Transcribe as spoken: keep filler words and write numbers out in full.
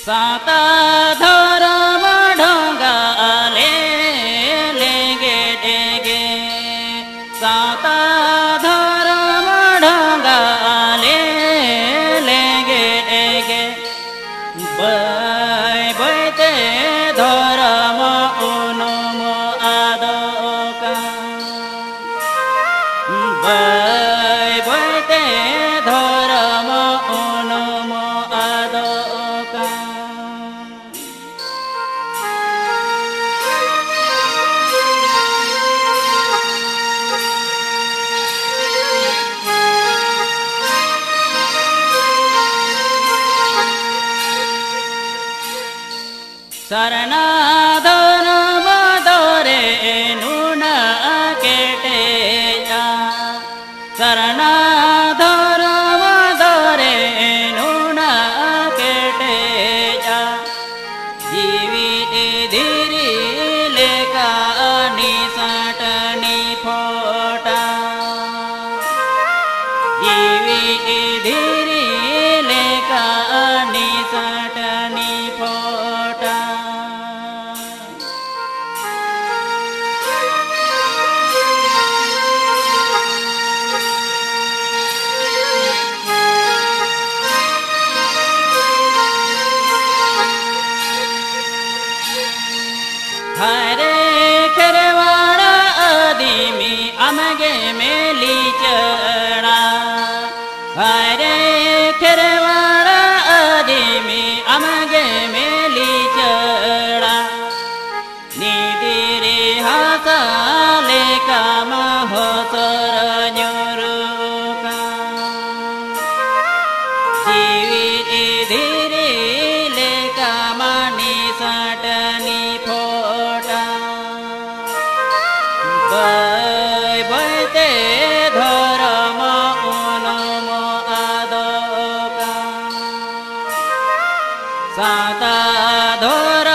ᱥᱟᱶᱛᱟ ᱫᱷᱚᱨᱚᱢ ᱰᱷᱚᱸᱜᱟ ᱟᱞᱮ ᱞᱮᱸᱜᱮᱫ ᱜᱮ, ᱥᱟᱶᱛᱟ ᱫᱷᱚᱨᱚᱢ ᱰᱷᱚᱸᱜᱟ ᱟᱞᱮ ᱞᱮᱸᱜᱮᱫ ᱜᱮ, ᱵᱟᱹᱭ ᱵᱟᱹᱭ ᱛᱮ ᱫᱷᱚᱨᱚᱢ ᱩᱱᱩᱢ ᱟᱫᱚᱜ ᱠᱟᱱ᱾ ᱵᱟᱹᱭ ᱵᱟᱹᱭ ᱛᱮ ᱫᱷᱚᱨᱚᱢ ᱩᱱᱩᱢ ᱟᱫᱚᱜ ᱠᱟᱱ᱾ ᱥᱟᱨᱱᱟ ᱫᱷᱚᱨᱚᱢ ᱫᱚᱨᱮ ᱱᱩᱱᱟᱹᱜ ᱠᱮᱴᱮᱡᱟ, ᱥᱟᱨᱱᱟ ᱫᱷᱚᱨᱚᱢ ᱫᱚᱨᱮ ᱱᱩᱱᱟᱹᱜ ᱠᱮᱴᱮᱡᱟ, ᱡᱤᱣᱤ ᱫᱷᱤᱨᱤ ᱞᱮᱠᱟ ᱱᱤᱥᱟᱴ ᱱᱤᱯᱷᱚᱴᱟ᱾ ᱡᱤᱣᱤ ᱫᱷᱤᱨᱤ ᱞᱮᱠᱟ ᱱᱤᱥᱟᱴ ᱱᱤᱯᱷᱚᱴᱟ᱾ ᱦᱟᱭᱨᱮ ᱠᱷᱮᱨᱣᱟᱲ ᱟᱹᱫᱤᱢᱤ ᱟᱢᱜᱮ ᱢᱮᱞᱤ ᱪᱟᱹᱲᱟ᱾ ᱦᱟᱭᱨᱮ ᱠᱷᱮᱨᱣᱟᱲ ᱟᱹᱫᱤᱢᱤ ᱟᱢᱜᱮ ᱢᱮᱞᱤ ᱪᱟᱹᱲᱟ᱾ ᱱᱤᱫᱤᱨᱤ ᱦᱟᱥᱟ ᱞᱮᱠᱟ ᱢᱟ ᱦᱚᱥᱚᱨ ᱧᱩᱨᱩᱜ ᱠᱟᱱ᱾ ᱡᱤᱣᱤ ᱫᱷᱤᱨᱤ ᱞᱮᱠᱟ ᱢᱟ ᱱᱤᱥᱟᱴ ᱱᱤᱯᱷᱚᱴᱟ᱾ ᱵᱟᱹᱭ ᱵᱟᱹᱭ ᱛᱮ ᱫᱷᱚᱨᱚᱢ ᱩᱱᱩᱢ ᱟᱫᱚᱜ ᱠᱟᱱ᱾ ᱥᱟᱶᱛᱟ ᱫᱷᱚᱨᱚᱢ